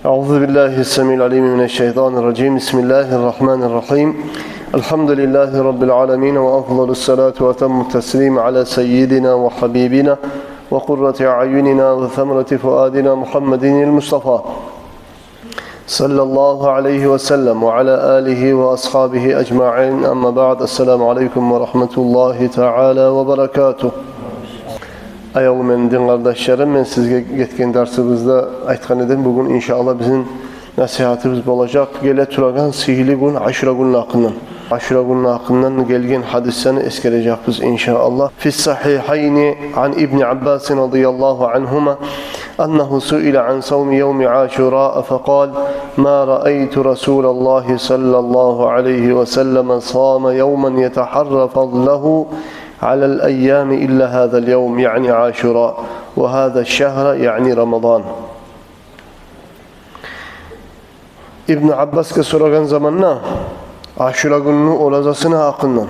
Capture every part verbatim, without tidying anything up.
أعوذ بالله السميع العليم من الشيطان الرجيم. بسم الله الرحمن الرحيم. الحمد لله رب العالمين، وأفضل الصلاة وأتم التسليم على سيدنا وحبيبنا وقرة أعيننا وثمرة فؤادنا محمد المصطفى، صلى الله عليه وسلم، وعلى آله وأصحابه أجمعين. أما بعد. السلام عليكم ورحمة الله تعالى وبركاته. Аявлу мени дин къардашларым, мен сизге гетген дарсыбызда айтгъан эдим, бугюн, иншааллагь, бизин насигьатыбыз болажакъ геле турагъан сыйлы гюн Ашура гюнню гьакъындан. Ашура гюнню гьакъындан гелген гьадислени эсгережекбиз, иншааллагь. في الصحيحين عن ابن عباس رضي الله عنهما أنه سئل عن صوم يوم عاشوراء فقال: ما رأيت رسول الله صلى الله عليه وسلم صام يوما يتحرى فضله على الأيام إلا هذا اليوم، يعني عاشوراء، وهذا الشهر، يعني رمضان. Ибну Аббасгъа сорагъан заманда Ашура гюнню оразасыны гьакъындан,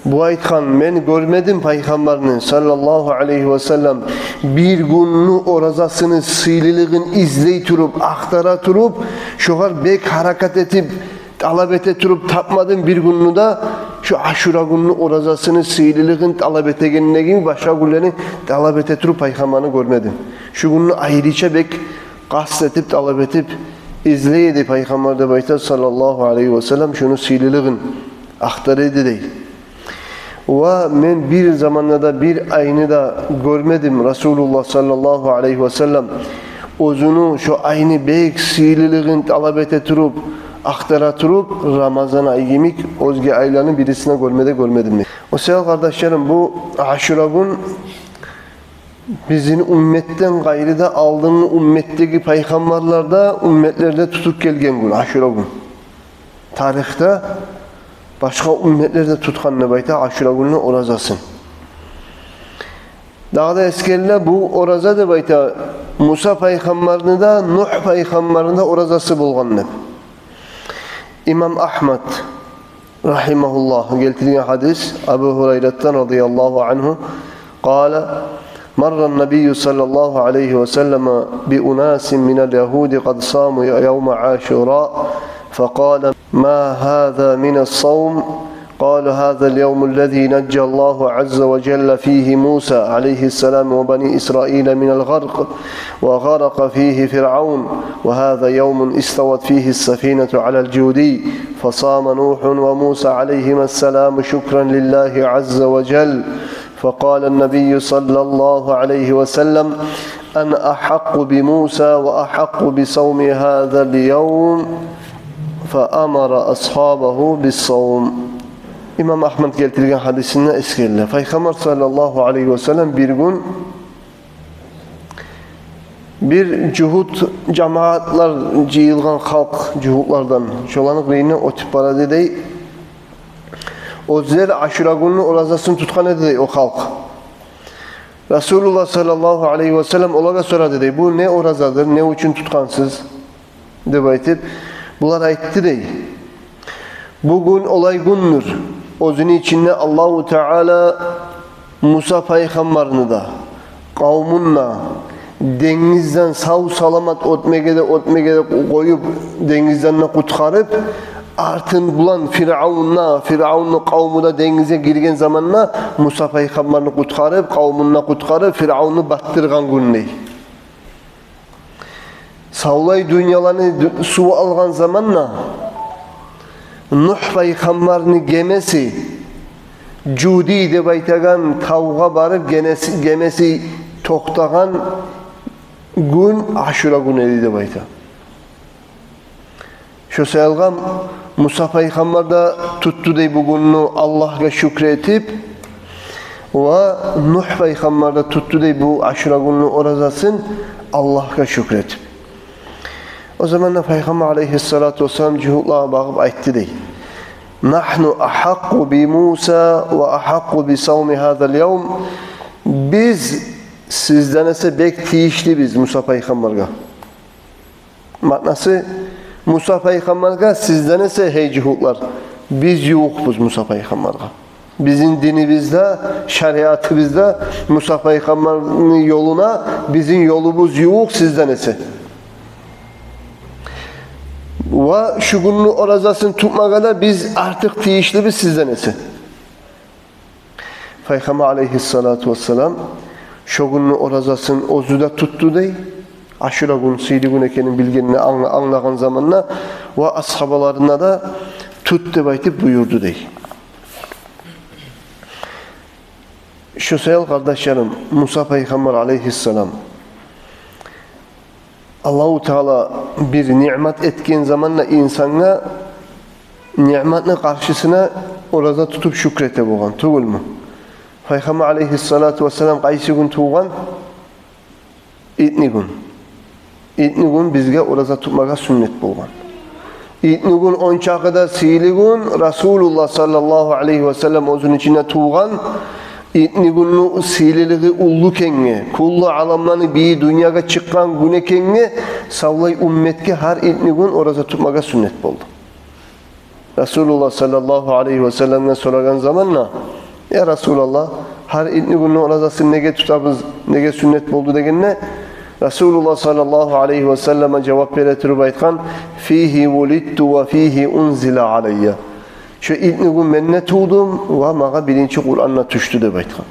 бу айтгъан: «Мен гёрмедим Пайхаммарны, саллаллагьу алайгьи васаллам, бир гюнню оразасыны сыйлылыгъын излей туруп, ахтара туруп, шогъар бек гьаракат этип, талап эте туруп тапмадым бир гюнню де, шу Ашура гюнню оразасыны сыйлылыгъын талап этегенде гиби, башгъа гюнлени талап эте туруп Пайхаммарны гёрмедим. Шу гюнню айрыча бек къаст этип, талап этип излей эди Пайхаммар, — деп айта, — саллаллагьу алайгьи васаллам, шуну сыйлылыгъын ахтара эди», — дей. «Ва мен бир заманда да, бир айны да гёрмедим Расулуллагь, саллаллагьу алайгьи васаллам, оьзюню шо айны бек сыйлылыгъын талап эте туруп, ахтара туруп, Рамазан ай йимик оьзге айланы бирисине гёрме де гёрмедим», — дей. О саялы, къардашларым, бу Ашура гюн бизин умметден къайры да алдынгъы умметдеги пайхаммарлар да, умметлер де тутуп гелген гюн, Ашура гюн. Тарихде башгъа умметлер де тутгъан, деп айта, Ашура гюнню оразасын. Дагъы да эсгериле, бу ораза, деп айта, Муса пайхаммарны да, Нугь пайхаммарны да оразасы болгъан деп. Имам Агьмад, рагьимагьуллагь, гелтирген гьадис Абу Гьурайратдан, радияллагьу ангьу, къала: «Марра ан-набийю саллаллагьу алайгьи ва саллама би унасин минал ягьуди къад саму явма Ашура, факъала: ма гьаза минас-савм?» قالوا: هذا اليوم الذي نجى الله عز وجل فيه موسى عليه السلام وبني إسرائيل من الغرق، وغرق فيه فرعون، وهذا يوم استوت فيه السفينة على الجودي، فصام نوح وموسى عليهما السلام شكرا لله عز وجل. فقال النبي صلى الله عليه وسلم: أنا أحق بموسى وأحق بصوم هذا اليوم، فأمر أصحابه بالصوم. Имам Агьмад гелтирген гьадисинде эсгериле, Пайхаммар, саллаллагьу алайгьи ва саллам, бир гюн бир жугьут, жамагьатлар жыйылгъан, халкъ жугьутлардан, шоланы къырыйындан оьтюп бара эди дей. Оьзлер Ашура гюнню оразасын тутгъан эди дей о халкъ. Расулуллагь, саллаллагьу алайгьи ва саллам, олагъа сорады дей: «Бу не оразадыр, не учун тутгъансыз?» — деп айтып. Булар айтды дей: «Бу гюн олай гюндюр, оьзюню ичинде Аллагьу Таала Муса пайхаммарны да, къавумун да денгизден сав-саламат оьтмеге де, оьтмеге де къоюп, денгизден де къутгъарып, артын булан Фиръавнну, Фиръавнну къавуму да денгизге гирген заманда Муса пайхаммарны къутгъарып, къавумун да къутгъарып, Фиръавнну батдыргъан гюн», — дей. Савлай дюньяланы ду-, сув алгъан заманда Нугь пайхаммарны гемеси Жуди деп айтагъан тавгъа барып, генеси-, гемеси токътагъан гюн Ашура гюн эди деп айта. Шо саялгъа Муса пайхаммар да тутду дей бу гюнню Аллагьгъа шюкюр этип, ва Нугь пайхаммар да тутду дей бу Ашура гюнню оразасын Аллагьгъа шюкюр этип. О заманда Пайхаммар, алайгьиссалату вассалам, жугьутлагъа багъып айтды дей: «Нагьну агьакъкъу би Муса ва агьакъкъу би савми гьазал явм». Биз сизден эсе бек тийишлибиз Муса пайхаммаргъа. Маънасы, Муса пайхаммаргъа сизден эсе, гьей жугьутлар, биз ювукъбуз Муса пайхаммаргъа. Бизин динибизде, шариатыбызда Муса пайхаммарны ёлуна бизин ёлубуз ювукъ сизден эсе. Ва шу гюнню оразасын тутмагъа да биз артыкъ тийишлибиз сизден эсе. Пайхаммар алейгьиссалату вассалам шо гюнню оразасын оьзю де тутду дей. Ашура гюн сыйлы гюн экенин билгенде, англа-, англагъан заманда, ва асгьабаларына да: «Тут», – деп айтып буюрду дей. Шо саялы, къардашларым, Муса пайхаммар алейгьиссалам, Аллагьу Таала бир ниъмат этген заманда инсангъа, ниъматны къаршысына ораза тутуп шюкюр эте болгъан, тюгюлмю? Пайхаммар алейгьиссалату вассалам къайсы гюн тувгъан? Итни гюн. Итни гюн бизге ораза тутмагъа сюннет болгъан. Итни гюн ончакъы да сыйлы гюн, Расулуллагь саллаллагьу алейгьи ва саллам оьзюню ичинде тувгъан. Итни гюнню сыйлылыгъы уллу экенге, кюллю аламланы бийи дюньягъа чыкъгъан гюн экенге, савлай умметге гьар итни гюн ораза тутмагъа сюннет болду. Расулуллагь саллаллагьу алейгьи ва салламгъа сорагъан заманда: «Я Расулаллагь, гьар итни гюнню оразасын неге тутабыз, неге сюннет болду?» – дегенде, Расулуллагь саллаллагьу алейгьи ва саллам жавап бере туруп айтгъан: «Фигьи вулидту ва фигьи унзила алайя». Шо итни гюн мен де тувдум ва магъа биринчи Къуран да тюшдю деп айтгъан.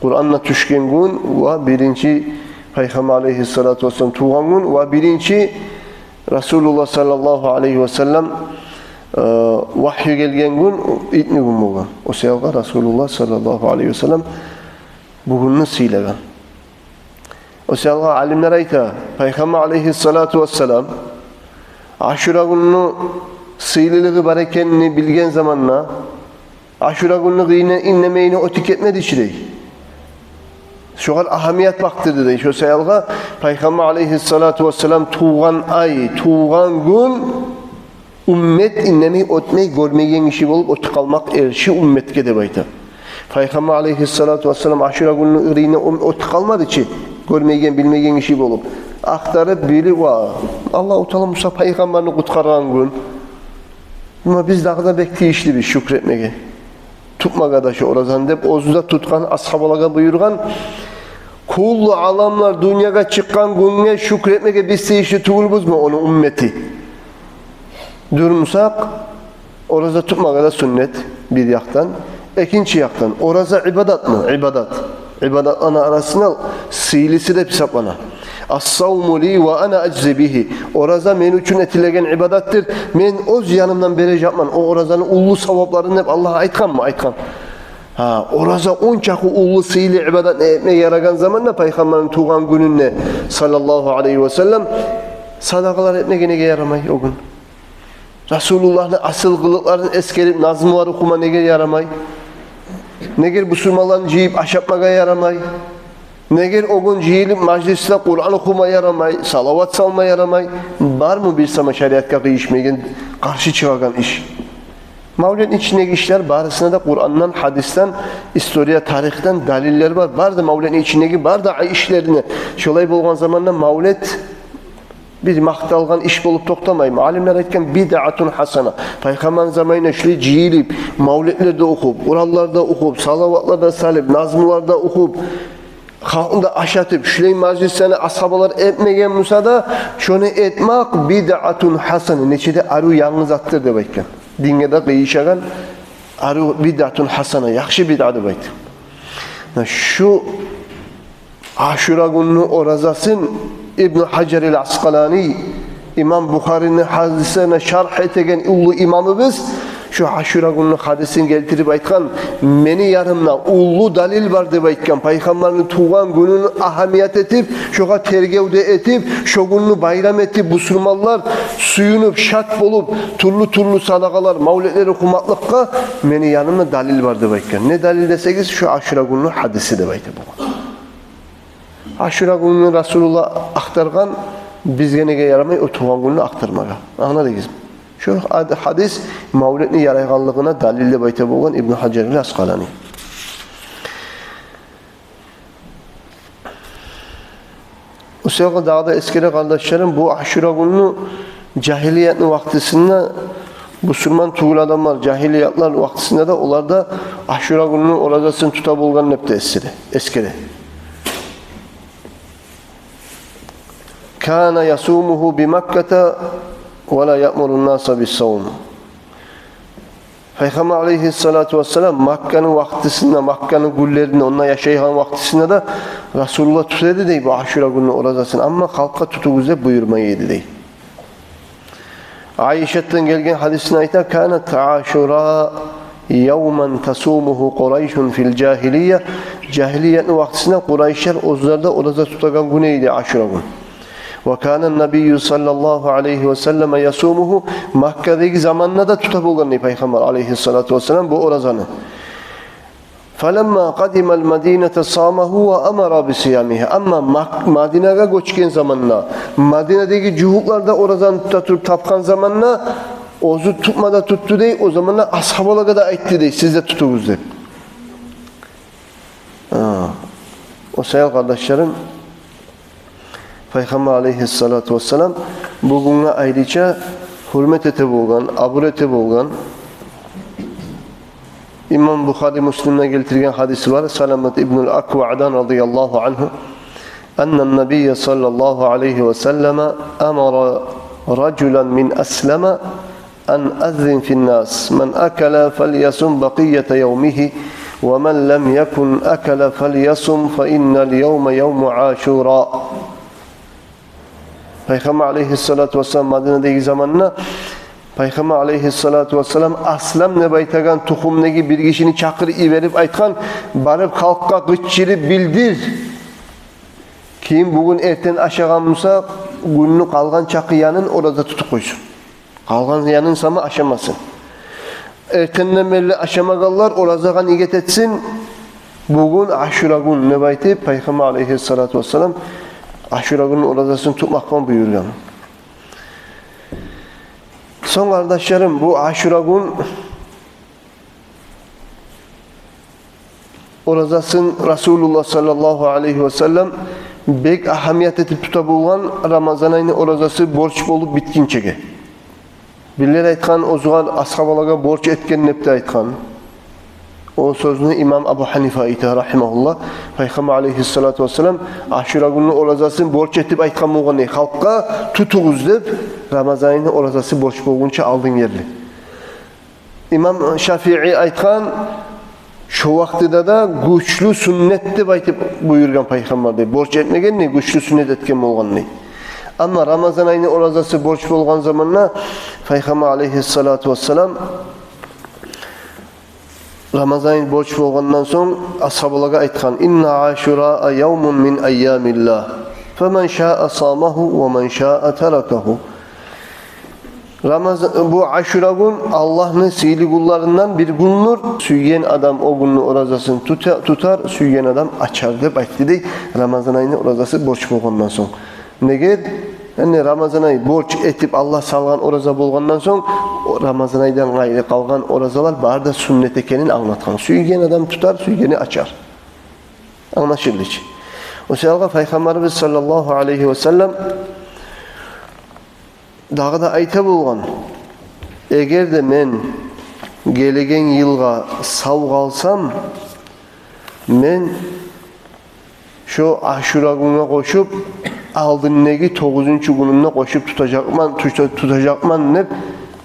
Къуран да тюшген гюн ва биринчи Пайхаммар алейгьиссалату вассалам тувгъан гюн ва биринчи Расулуллагь саллаллагьу алейгьи ва саллам, э, вагью гелген гюн итни гюн болгъан. О саялгъа Расулуллагь саллаллагьу алейгьи ва саллам бу гюнню сыйлагъан. О саялгъа алимлер айта, Пайхаммар алейгьиссалату вассалам Ашура гюнню сыйлылыгъы бар экенни билген заманда, Ашура гюнню къырыйына индемейине оьтюп гетмеди чи дей. Шогъар агьамият бакъдырды дей. Шо саялгъа Пайхаммар алейгьиссалату вассалам тувгъан ай, тувгъан гюн уммет индемей, оьтмей, гёрмейген гиши болуп оьтюп къалмакъ эриши умметге деп айта. Пайхаммар алейгьиссалату вассалам Ашура гюнню къырыйына ум-, оьтюп къалмады чы, гёрмейген, билмейген гиши болуп. Ахтарып, билип, ва Аллагьу Таала Муса пайхаммарны къутгъаргъан гюн. Амма биз дагъы да бек тийишлибиз шюкюр этмеге. Тутмагъа да шо оразаны деп, оьзю де тутгъан, асгьабалагъа буюргъан. Кюллю аламлар дюньягъа чыкъгъан гюнге шюкюр этмеге биз тийишли тюгюлбюзмю, ону уммети? Дюр бусакъ, ораза тутмагъа да сюннет бир якъдан. Экинчи якъдан, ораза ибадатмы? Ибадат. Ибадатланы арасында сыйлысы деп гьисаплана. «Ас-савму ли ва ана ажзи бигьи». Ораза мен учун этилеген ибадатдыр. Мен оьз янымдан бережекмен о оразаны уллу савапларын деп Аллагь айтгъанмы? Айтгъан. Гьа, ораза ончакъы уллу сыйлы ибадатны этмеге ярагъан заманда, Пайхаммарны тувгъан гюнюнде, саллаллагьу алейгьи ва саллам, садагъалар этмеге неге ярамай о гюн? Расулуллагьны асил къылыкъларын эсгерип, назмулар охума неге ярамай? Неге бусурманланы жыйып ашатмагъа ярамай? Неге о гюн жыйылып мажлисде Къуран охума ярамай, салават салма ярамай? Бармы бир сама шариатгъа къыйышмайгъан, къаршы чыгъагъан иш? Мавлетни ичиндеги ишлер барысына да Къурандан, гьадисден, история, тарихден далиллер бар. Барды мавлетни ичиндеги, барды ишлерине. Шолай болгъан заманда мавлет бир макъталгъан иш болуп токътамаймы? Алимлер айтгъан: «Бидъатун гьасана». Пайхаммарны заманында шулай жыйылып, мавлетлер де охуп, Къуранлар да охуп, салаватлар да салып, назмулар да охуп, халкъны да ашатып, шулай мажлислени асгьабалар этмеген буса да, шону этмек бидъатун гьасана, нече де арив, янгы затдыр деп айтгъан. Динге де къыйышагъан арив, бидъатун гьасана, яхшы бидъа деп айтгъан. Шу Ашура гюнню оразасын Ибну Гьажарил Аскъалани, имам Бухарини гьадислерине шаргь этеген уллу имамыбыз, шу Ашура гюнню гьадисин гелтирип айтгъан: «Мени янымда уллу далил бар», – деп айтгъан, Пайхаммарны тувгъан гюнюн агьамият этип, шогъар тергев де этип, шо гюнню байрам этип, бусурманлар сююнюп, шат болуп, тюрлю-тюрлю садагъалар, мавлетлер охумакълыкъгъа мени янымда далил бар деп айтгъан. Не далил десегиз, шу Ашура гюнню гьадиси деп айта болгъан. Ашура гюнню Расулуллагь ахтаргъан, бизге неге ярамай о тувгъан гюнню ахтармагъа? Англадыгъызмы? Шу гьад-, гьадис мавлетни ярайгъанлыгъына далил деп айта болгъан Ибну Гьажарил Аскъалани. О саялгъа дагъы да эсгере, къардашларым, бу Ашура гюнню жагьилиятны вакътисинде, бусурман тюгюл адамлар, жагьилиятлар вакътисинде де олар да Ашура гюнню оразасын тута болгъан деп де эсгере, эсгере. «Кана ясумугьу би Макката ولا يأمر الناس بالصوم. Пайхаммар алейгьиссалату вассалам Макканы вакътисинде, Макканы гюнлеринде, онда яшайгъан вакътисинде де Расулуллагь тута эди дей бу Ашура гюнню оразасын, амма халкъгъа тутугъуз деп буюрмай эди дей. Айшатдан гелген гьадисинде айта: كانت عاشوراء يوما تصومه قريش في الجاهلية. Жагьилиятны вакътисинде къурайшлар оьзлер де ораза тутагъан гюн эди Ашура гюн. وكان النبي صلى الله عليه وسلم يصومه. Маккадагъы заманда да тута болгъан дей Пайхаммар алейгьиссалату вассалам бу оразаны. فلما قدم المدينة صامه وأمر بصيامه. Амма Мак-, Мадинагъа гёчген заманда, Мадинадагъы жугьутлар да оразаны тута туруп тапгъан заманда, оьзю тутма да тутду дей, о заманда асгьабалагъа да айтды дей: «Сиз де тутугъуз», — деп. Гьа. О саялы, къардашларым, Пайхаммар алейгьиссалату вассалам бу гюнге айрыча гьюрмет эте болгъан, абур эте болгъан. Имам Бухари, Муслимде гелтирген гьадиси бар Саламат ибнул Акваъдан радияллагьу ангьу: أن النبي صلى الله عليه وسلم أمر رجلا من أسلم أن أذن في الناس: من أكل فليصم بقية يومه، ومن لم يكن أكل فليصم، فإن اليوم يوم عاشوراء. Пайхаммар алейгьиссалату вассалам Мадинадагъы заманда Пайхаммар алейгьиссалату вассалам Аслам деп айтагъан тухумдагъы бир гишини чакъырып йиберип айтгъан: «Барып халкъгъа къычырып билдир, ким бугюн эртен ашагъан буса, гюнню къалгъан чакъы янын ораза тутуп къойсун. Къалгъан янын сама ашамасын. Эртенден берли ашамагъанлар оразагъа ният этсин, бугюн Ашура гюн», — деп айтып, Пайхаммар алейгьиссалату вассалам Ашура гюнню оразасын тутмакъ булан буюргъан. Сонг, къардашларым, бу Ашура гюн оразасын Расулуллагь саллаллагьу алайгьи ва саллам бек агьамият этип тута болгъан, Рамазан айны оразасы борч болуп битгинчеге. Бирлер айтгъан, оьзюгер, асгьабалагъа борч этген деп де айтгъан. О сёзню имам Абу Гьанифа айта, рагьимагьуллагь. Пайхаммар алайгьиссалату вассалам Ашура гюнню оразасын борч этип айтгъан болгъан дей халкъгъа: «Тутугъуз», — деп, Рамазан айны оразасы борч болгъунча алдын ерли. Имам Шафии айтгъан, шо вакътиде де гючлю сюннет деп айтып буюргъан Пайхаммар дей. Борч этмеген дей, гючлю сюннет этген болгъан дей. Амма Рамазан айны оразасы борч болгъан заманда Пайхаммар алайгьиссалату вассалам Рамазан борч болгъандан сонг асгьабалагъа айтгъан: «Инна Ашураа явмун мин айямиллагь, фаман шаа самагьу ва ман шаа таракагьу». Рамазан, бу Ашура гюн Аллагьны сыйлы гюнлеринден бир гюндюр. Сюйген адам о гюнню оразасын тута-, тутар, сюйген адам ачар, деп айтды дей Рамазан айны оразасы борч болгъандан сонг. Неге? Яни Рамазан ай борч этип Аллагь салгъан ораза болгъандан сонг, о Рамазан айдан къайры къалгъан оразалар бары да сюннет экенин англатгъан. Сюйген адам тутар, сюйгени ачар. Англашылды чы. О саялы Пайхаммарыбыз саллаллагьу алайгьи ва саллам дагъы да айта болгъан: «Эгер де мен гелеген йылгъа сав къалсам, мен шо Ашура гюнге къошуп, алдындагъы тогъузунчу гюнюн де къошуп тутажакъман, тута-, тутажакъман», — деп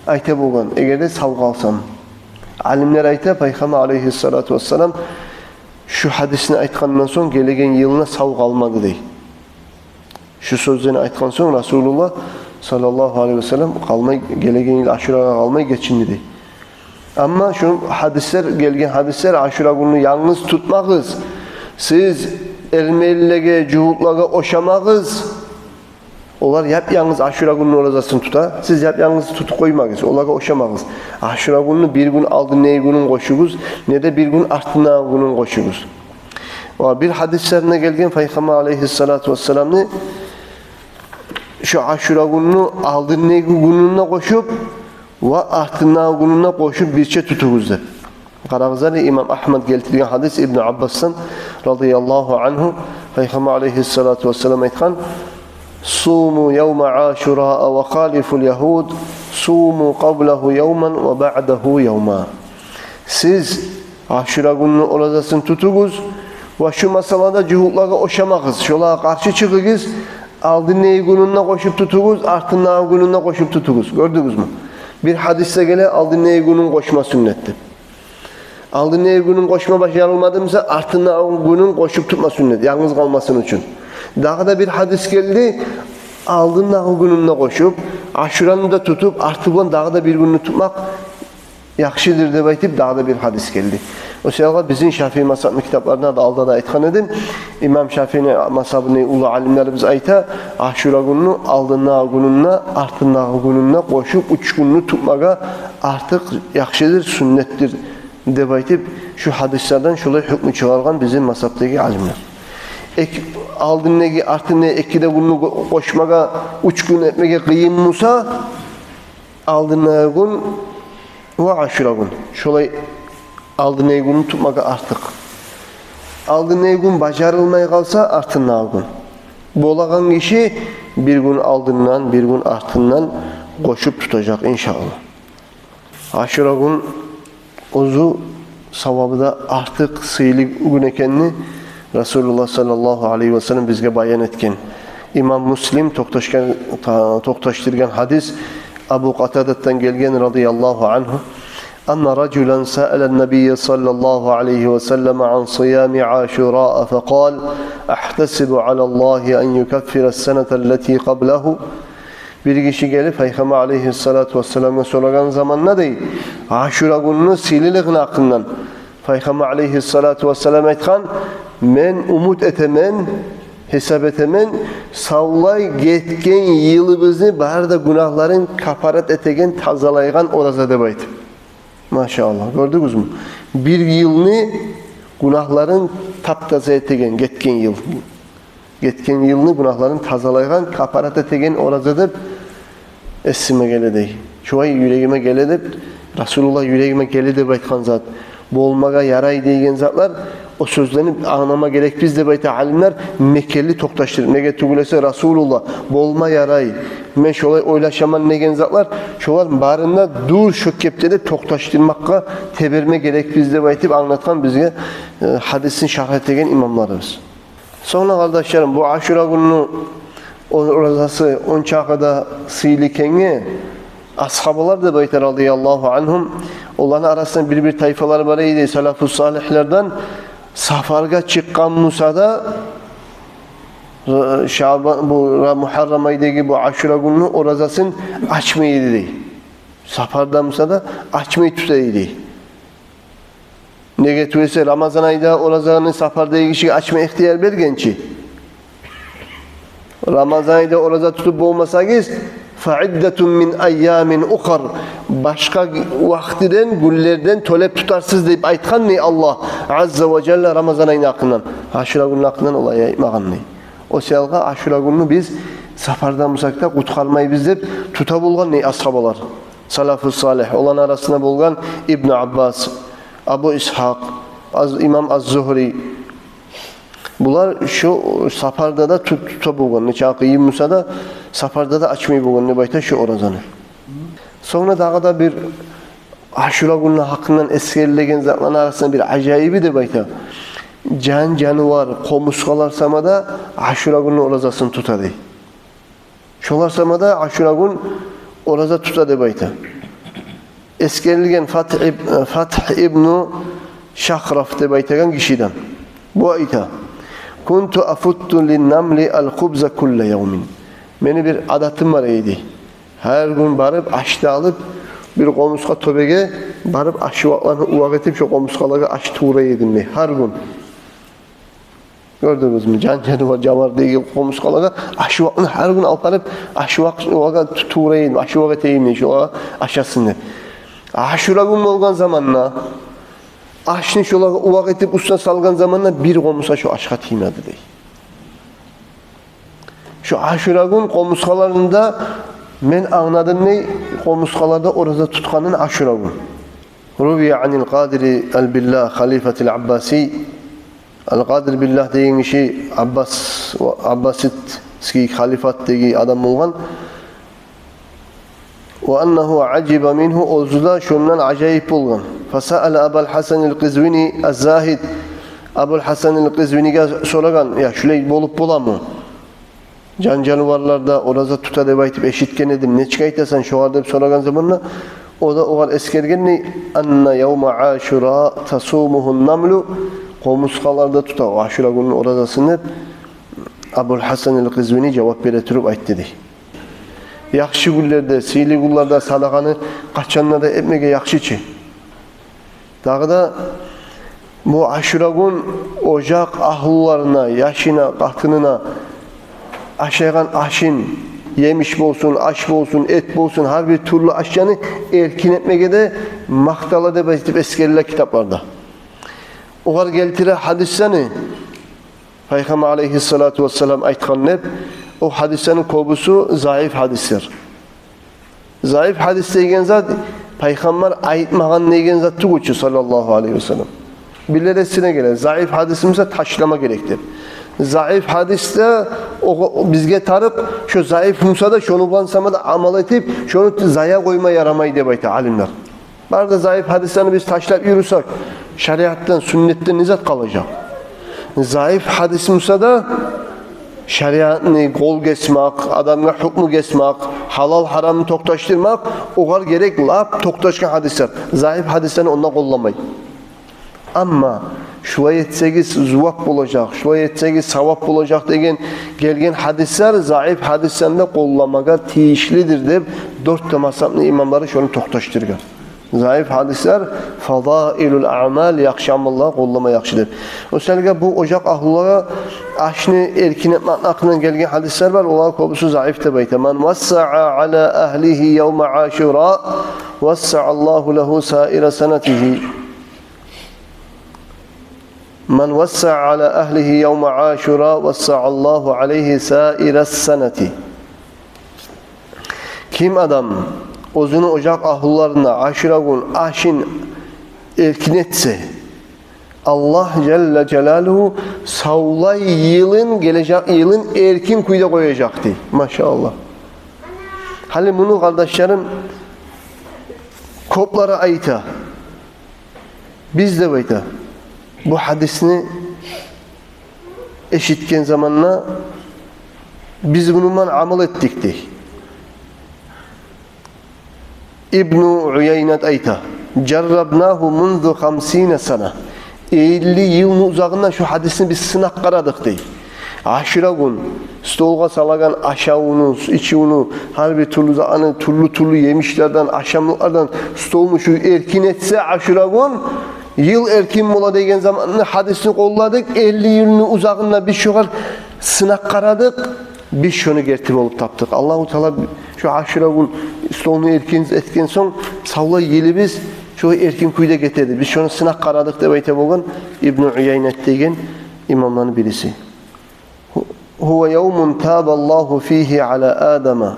айта болгъан, эгер де сав къалсам. Алимлер айта, Пайхаммар алайгьиссалату вассалам шу гьадисни айтгъандан сонг гелеген йылына сав къалмады дей. Шу сёзлени айтгъан сонг Расулуллагь саллаллагьу алайгьи ва саллам къалмай, гелеген йыл Ашурагъа къалмай гечинди дей. Амма шу гьадислер, гелген гьадислер, Ашура гюнню янгыз тутмагъыз, сиз эрмелилеге, жугьутлагъа ошамагъыз. Олар яп-янгыз Ашура гюнню оразасын тута, сиз яп-янгыз тутуп къоймагъыз, олагъа ошамагъыз. Ашура гюнню бир гюн алдындагъы гюнюн къошугъуз, не де бир гюн артындагъы гюнюн къошугъуз. Ва бир гьадислеринде гелген Пайхаммар алайгьиссалату вассаламны шу Ашура гюнню алдындагъы гюнюн де къошуп, ва артындагъы гюнюн де къошуп бирче тутугъуз деп. Къарагъыз гьали, имам Агьмад гелтирген гьадис Ибну Аббасдан радияллагьу ангьу, Пайхаммар алайгьиссалату вассалам айтгъан: «Суму явма Ашураа ва халифул ягьуд, суму къаблагьу явман ва баъдагьу явма». Сиз Ашура гюнню оразасын тутугъуз ва шу масъалада жугьутлагъа ошамагъыз, шолагъа къаршы чыгъыгъыз, Алдындагъы гюнюн де къошуп тутугъуз, артындагъы гюнюн де къошуп тутугъуз. Гёрдюгюзмю? Бир гьадисде геле, алдындагъы гюнюн къошма сюннет деп. Алдындагъы гюнюн къошма бажарылмады буса, артындагъы гюнюн къошуп тутма сюннет, янгыз къалмасын учун. Дагъы да бир гьадис гелди, алдындагъы гюнюн де къошуп, Ашураны да тутуп, арты булан дагъы да бир гюнню тутмакъ яхшыдыр деп айтып, дагъы да бир гьадис гелди. О саялгъа бизин Шафии мазгьабны китапларында да, алда да айтгъан эдим, имам Шафиини мазгьабыны уллу алимлерибиз айта, Ашура гюнню алдындагъы гюнюн де, артындагъы гюнюн де къошуп, уьч гюнню тутмагъа артыкъ яхшыдыр, сюннетдир деп айтып, шу гьадислерден шолай гьукму чыгъаргъан бизин мазгьабдагъы алимлер. Эк-, алдындагъы, артындагъы эки де гюнню къо-, къошмагъа, уьч гюн этмеге къыйын буса, алдындагъы гюн ва Ашура гюн. Шолай алдындагъы гюнню тутмагъа артыкъ. Алдындагъы гюн бажарылмай къалса, артындагъы гюн. Болагъан гиши бир гюн алдындан, бир гюн артындан къошуп тутажакъ, иншааллагь. Ашура гюн оьзю савабы да артыкъ сыйлы гюн экенни Расулуллагь саллаллагьу алайгьи ва саллам бизге баян этген. Имам Муслим токъташгъан, та-, токъташдыргъан гьадис Абу Къатадатдан гелген, радияллагьу ангьу: أن رجلا سأل النبي صلى الله عليه وسلم عن صيام عاشوراء فقال: أحتسب على الله أن يكفر السنة التي قبله. Бир гиши гелип, Пайхаммар алайгьиссалату вассаламгъа сорагъан заманда, дей, Ашура гюнню сыйлылыгъыны гьакъындан. Пайхаммар алайгьиссалату вассалам айтгъан: «Мен умут этемен, гьисап этемен, савлай гетген йылыбызны бары да гюнагьларын капарат этеген, тазалайгъан ораза», — деп айтып. Машааллагь, гёрдюгюзмю? Бир йылны гюнагьларын тап-таза этеген, гетген йыл. Гетген йылны гюнагьларын тазалайгъан, капарат этеген ораза деп эсиме геле, дей. Шолай юрегиме геле деп, Расулуллагь юрегиме геле деп айтгъан зат. Болмагъа ярай деген затлар, о сёзлени англама герекбиз деп айта алимлер, мекенли токъташдырып. Неге тюгюл эсе Расулуллагь, болма ярай, мен шолай ойлашаман деген затлар, шолар барын да дюр шо кепде де токъташдырмакъгъа теберме герекбиз деп айтып англатгъан бизге, э, гьадисни шаргь этеген имамларыбыз. Сонг да, къардашларым, бу Ашура гюнню о-, оразасы ончакъы да сыйлы экенге, асгьабалар деп айта, радияллагьу ангьум, оланы арасында бир-бир тайпалар бар эди, салафу салигьлерден, сапаргъа чыкъгъан буса да, э, Шаъбан, бу Ра-, Мугьаррам айдагъы бу Ашура гюнню оразасын ачмай эди, дей. Сапарда буса да ачмай тута эди, дей. Неге тюгюл эсе, Рамазан айда оразаны сапардагъы гишиге ачма ихтияр берген чи. Рамазан айда ораза тутуп болмасагъыз, «فعدة من أيام أخر», башгъа вакътиден, гюнлерден тёлеп тутарсыз деп айтгъан не Аллагь азза ва жалла Рамазан айны гьакъындан. Ашура гюнню гьакъындан олай айтмагъан не. О саялгъа Ашура гюнню биз сапарда бусакъ да къутгъармайбыз деп тута болгъан не асгьабалар. Салафу салигь, оланы арасында болгъан Ибну Аббас, Абу Исгьакъ, Аз-, имам Аз-Зугьри. Булар шо сапарда да тут-, тута болгъан. Нечакъы къыйын буса да, сапарда да ачмай болгъан деп айта шо оразаны. Сонг да дагъы да бир Ашура гюнню гьакъындан эсгерилеген затланы арасында бир ажайыбы деп айта. Жан-жанывар, къомурсгъалар сама да Ашура гюнню оразасын тута, дей. Шолар сама да Ашура гюн ораза тута деп айта. Эсгерилген Фатгь иб-, Фатгь ибну Шахраф деп айтагъан гишиден. Бу айта: «كنت أفت للنمل الخبز كل يوم». Мени бир адатым бар эди. Гьар гюн барып, ашны алып, бир къомурсгъа тёбеге барып, ашывакъланы увакъ этип, шо къомурсгъалагъа аш туврай эдим, дей. Гьар гюн. Гёрдюгюзмю? Жан-жанывар, жанывардагъы къомурсгъалагъа ашывакъны гьар гюн алып барып, ашывакъ олагъа ту-, туврай эдим, ашывакъ этейим, дей, шолагъа ашасын деп. Ашура гюн болгъан заманда, ашны шолагъа увакъ этип, уьстюне салгъан заманда бир къомурсгъа шо ашгъа тиймеди, дей. Шо Ашура гюн къомурсгъаларында мен англадым, дей, къомурсгъаларда ораза тутгъанын Ашура гюн. روي عن القادر بن الله خليفة العباسي. Аль-Къадир Биллагь деген гиши Аббас, аббасидский халифатдагъы адам болгъан. وأنه عجب منه, оьзю де шондан ажайып болгъан. فسأل أبا الحسن القزويني الزاهد. Абул Гьасан аль-Къизвиниге сорагъан: «Я, шулай болуп боламы?» Жан-жаныварлар да ораза тута деп айтып эшитген эдим. Нечик айтасан шогъар деп сорагъан заманда, о да огъар эсгерген дей: «Анна явма Ашура тасумугьун намлу», къомурсгъалар да тута о Ашура гюнню оразасын деп Абул Гьасан ал-Къызвини жавап бере туруп айтды дей. Яхшы гюнлерде, сыйлы гюнлерде садагъаны къачан да этмеге яхшы чы. Дагъы да бу Ашура гюн ожакъ агьлюлерине, яшына, къатынына ашайгъан ашын, емиш болсун, аш болсун, эт болсун, гьар бир тюрлю ашны эркин этмеге де макътала деп айтып эсгериле китапларда. Огъар гелтире гьадислени, Пайхаммар алейгьиссалату вассалам айтгъан деп, о гьадислени кёбюсю заиф гьадислер. Заиф гьадис деген зат Пайхаммар айтмагъан деген зат тюгюл чю, саллаллагьу алейгьи вассаллам. Бирлери эсине геле, заиф гьадис буса ташлама герек деп. Заиф гьадис де о, бизге тарыкъ, шо заиф буса да шону булан сама да амал этип, шону зая къойма ярамай деп айта алимлер. Бары да заиф гьадислени биз ташлап юрюсек, шариатдан, сюннетден не зат къалажакъ? Заиф гьадис буса да шариатны къол гесмакъ, адамгъа гьукму гесмакъ, гьалал-гьарамны токъташдырмакъ, огъар герек лап токъташгъан гьадислер. Заиф гьадислени онда къолламай. Амма шулай этсегиз зувап болажакъ, шулай этсегиз савап болажакъ деген гелген гьадислер заиф гьадислени де къолламагъа тийишлидир деп дёрт де мазгьабны имамлары шону токъташдыргъан. Заиф гьадислер фазаилул аъмал, яхшы амаллагъа къоллама яхшы деп. О саялы бу ожакъ агьлюлеге ашны эркин этмек гьакъындан гелген гьадислер бар, олар кёбюсю заиф деп айта. Ман вассаа ала агьлигьи явма Ашура вассааллагьу лагьу саира санатигьи. Ман вассаа ала агьлигьи явма Ашура вассааллагьу алайгьи саира санати. Ким адам оьзюню ожакъ агьлюлерине Ашура гюн ашын эркин этсе, Аллагь жалла жалалугьу савлай йылын, гележек йылын эркин кюйде къояжакъ дей. Машааллагь. Гьали муну, къардашларым, кёплери айта. Биз, деп айта, бу гьадисни эшитген заманда биз муну булан амал этдик дей. Ибну Уяйнат айта: «Жаррабнагьу мунзу хамсина сана». Элли йылны узагъында шу гьадисни биз сынап къарадыкъ дей. Ашура гюн столгъа салагъан ашавну, ичивню, гьар бир тюрлю за-, аны тюрлю-тюрлю емишлерден, ашамлыкълардан столну шу эркин этсе Ашура гюн, йыл эркин бола деген заманны гьадисни къолладыкъ. Элли йылны узагъында биз шугъар сынап къарадыкъ. Биз шону герти болуп тапдыкъ. Аллагьу Таала шу Ашура гюн столну эркин этген сонг, савлай йылыбыз шо эркин кюйде гетеди. Биз шону сынап къарадыкъ, деп айта болгъан Ибну Уяйнат деген имамланы бириси. Гьу-, гьува явмун табаллагьу фигьи ала Адама.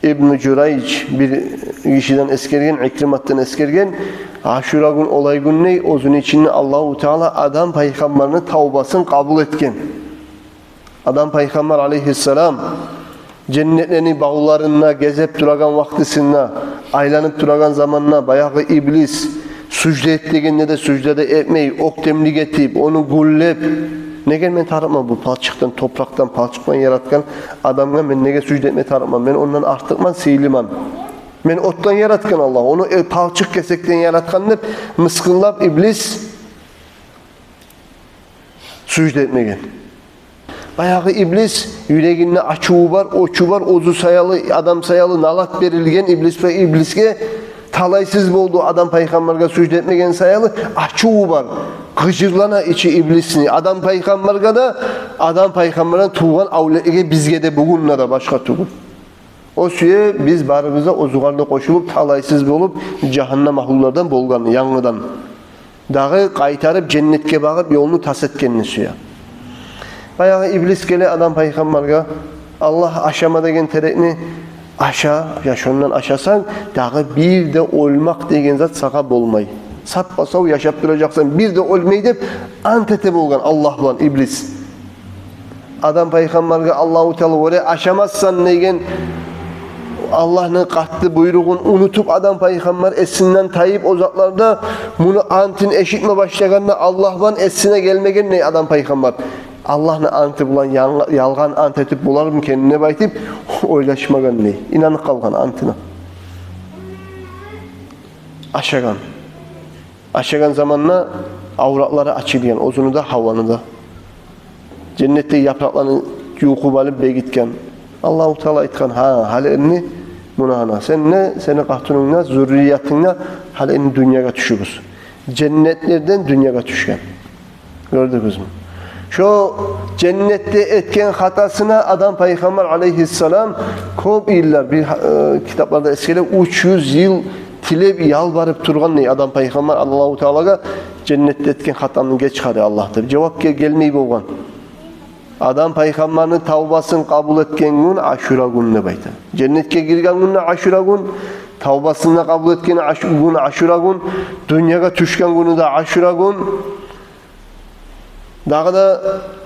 Ибну Журайж, бир гишиден эсгерген, Икриматдан эсгерген, Ашура гюн олай гюн дей, оьзюню ичинде Аллагьу Таала Адам пайхаммарны тавбасын къабул этген. Адам пайхаммар алайгьиссалам женнетлени бавларында гезип турагъан вакътисинде, айланып турагъан заманда, баягъы иблис сужда эт дегенде де сужда да этмей, оьктемлик этип, ону гюллеп: «Неге мен тарыкъман бу палчыкъдан, топуракъдан, палчыкъдан яратгъан Адамгъа мен неге сужда этме тарыкъман? Мен ондан артыкъман, сыйлыман. Мени отдан яратгъан Аллагь, ону, э, палчыкъ кесекден яратгъан», — деп мысгъыллап иблис сужда этмеген. Баягъы иблис юрегинде ачуву бар, очу бар, оьзю саялы, Адам саялы налат берилген иблис, иблисге талайсыз болду Адам пайхаммаргъа сужда этмеген саялы, ачуву бар. Къыжырлана ичи иблисни Адам пайхаммаргъа да, Адам пайхаммардан тувгъан авлетлеге, бизге де, бугюн де башгъа тюгюл. О сюе биз барыбыз да оьзюгер де къошулуп, талайсыз болуп, жагьаннам агьлюлерден болгъанны, янгыдан дагъы къайтарып женнетге багъып ёлну тас этгенни сюе. Баягъы иблис геле Адам пайхаммаргъа: «Аллагь ашама деген терекни аша, я шондан ашасанг, дагъы бир де оьлмек деген зат сагъа болмай. Саппа-сав яшап туражакъсан, бир де оьлмей», — деп ант эте болгъан Аллагь булан иблис. Адам пайхаммаргъа Аллагьу Таала: «Оьре ашамассан», — деген Аллагьны къатты буйругъун унутуп, Адам пайхаммар эсинден тайып о затларда, муну антын эшитме башлагъанда, Аллагь булан эсине гелмеген дей Адам пайхаммар. Аллагьны анты булан янгы-, ялгъан ант этип болармы экен деп айтып ойлашмагъан дей. Инанып къалгъан антына. Ашагъан. Ашагъан заманда авратлары ачылгъан, оьзюню де, Гьаваны да. Женнетдеги япыракъланы юлкъуп алып бегитген. Аллагьу Таала айтгъан: «Гьа, гьали энни муна гьана, сен де, сени къатынынг да, зюрриятынг да гьали энни дюньягъа тюшюгюз». Женнетлерден дюньягъа тюшген. Гёрдюгюзмю? Шо женнетде этген хатасына Адам пайхаммар алейгьиссалам кёп йыллар, бир, э, китапларда эсгериле, уьч юз йыл тилеп, ялбарып тургъан дей Адам пайхаммар Аллагьу Таалагъа: «Женнетде этген хатамны геч гьали, Аллагь», — деп. Жавап гел-, гелмей болгъан. Адам пайхаммарны тавбасын къабул этген гюн Ашура гюн деп айта. Женнетге гирген гюн де Ашура гюн, тавбасын да къабул этген Аш-, гюн Ашура гюн, дюньягъа тюшген гюню де Ашура гюн. Дагъы да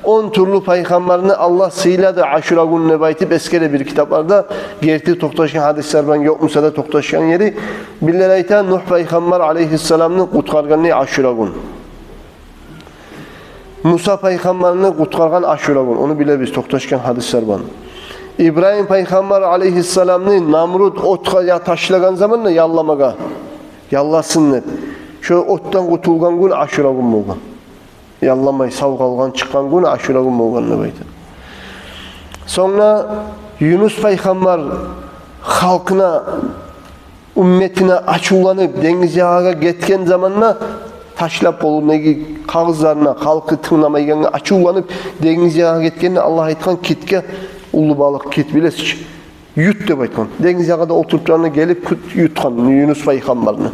он тюрлю пайхаммарны Аллагь сыйлады Ашура гюн деп айтып эсгере бир китапларда. Герти токъташгъан гьадислер булан ёкъ буса да токъташгъан ери. Бирлер айта, Нугь пайхаммар алейгьиссаламны къутгъаргъаны Ашура гюн. Муса пайхаммарны къутгъаргъан Ашура гюн. Ону билебиз токъташгъан гьадислер булан. Ибрагьим пайхаммар алейгьиссаламны Намруд отгъа я-, ташлагъан заманда ялламагъа, ялласын деп, шо отдан къутулгъан гюн Ашура гюн болгъан. Ялламай сав къалгъан, чыкъгъан гюн Ашура гюн болгъан деп айта. Сонг да Юнус пайхаммар халкъына, умметине ачувланып, денгиз ягъагъа гетген заманда, ташлап къолундагъы къагъызларын, халкъы тынгламайгъангъа ачувланып, денгиз ягъагъа гетгенде, Аллагь айтгъан китге, уллу балыкъ, кит, билесиз чи, ют деп айтгъан. Денгиз ягъада олтуруп тургъанда гелип кит ютгъан Юнус пайхаммарны.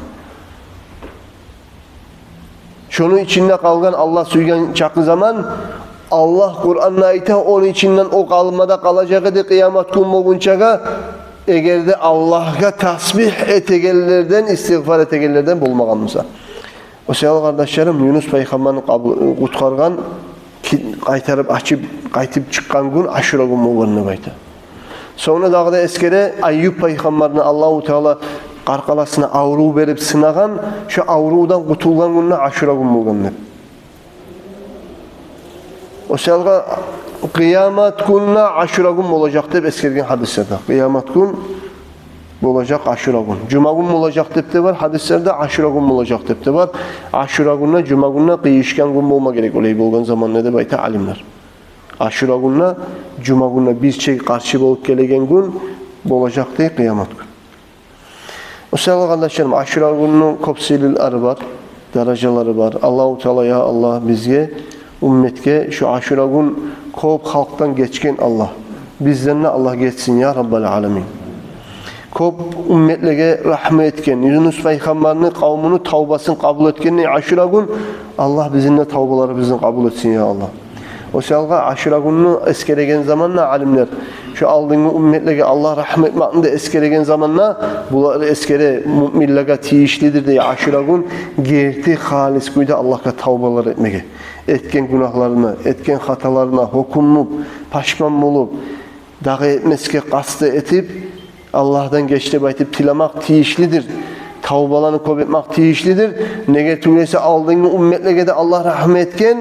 Шону ичинде къалгъан Аллагь сюйген чакъы заман, Аллагь Къуранда айта, ону ичинден о къалма да къалажакъ эди къыямат гюн болгъунчагъа, эгер де Аллагьгъа тасбигь этегенлерден, истигъфар этегенлерден болмагъан буса. О саялы, къардашларым, Юнус пайхаммарны къабу-, къутгъаргъан, ки-, къайтарып ачып, къайтып чыкъгъан гюн Ашура гюн болгъан деп айта. Сонг да дагъы да эсгере, Айюп пайхаммарны Аллагьу Таала къаркъарасына аврув берип сынагъан, шо аврувдан къутулгъан гюн де Ашура гюн болгъан деп. О саялы къыямат гюн де Ашура гюн болажакъ деп эсгерген гьадислерде. Къыямат гюн болажакъ Ашура гюн. Жума гюн болажакъ деп де бар гьадислерде, Ашура гюн болажакъ деп де бар. Ашура гюн де, жума гюн де къыйышгъан гюн болма герек олай болгъан заманда деп айта алимлер. Ашура гюн де, жума гюн де бирче къаршы болуп гелеген гюн болажакъ дей къыямат гюн. О саялы, къардашларым, Ашура гюнню кёп сыйлылары бар, даражалары бар. Аллагьу Таала, я Аллагь, бизге, умметге шу Ашура гюн кёп халкъдан гечген Аллагь, бизден де Аллагь гечсин, я Раббал аламин. Кёп умметлеге рагьму этген, Юнус пайхаммарны къавмуну тавбасын къабул этгендей Ашура гюн, Аллагь бизин де тавбаларыбызны къабул этсин, я Аллагь. О саялгъа Ашура гюнню эсгереген заманда алимлер, шу алдынгы умметлеге Аллагь рагьму этмекни де эсгереген заманда, булар эсгере, муъминлеге тийишлидир дей Ашура гюн герти халис кюйде Аллагьгъа тавбалар этмеге. Этген гюнагьларына, этген хаталарына гьёкюнюп, пашман болуп, дагъы этмесге къаст этип, Аллагьдан геч деп айтып тилемек тийишлидир. Тавбаланы кёп этмек тийишлидир. Неге тюгюл эсе алдынгы умметлеге де Аллагь рагьму этген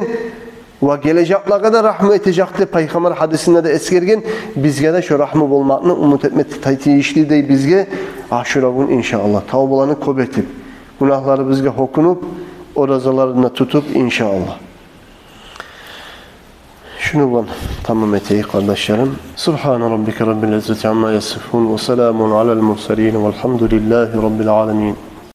ва гележеклеге де рагьму этежек деп пайхаммар гьадисинде де эсгерген. Бизге де шу рагьму болмакъны умут этмек тай-, тийишли дей бизге Ашура гюн, иншааллагь. Тавбаланы кёп этип, гюнагьларыбызгъа гьёкюнюп, оразаларын да тутуп, иншааллагь. Шуну булан тамам этейик, къардашларым. سبحان ربك رب العزة عما يصفون وسلام على المرسلين والحمد لله رب العالمين.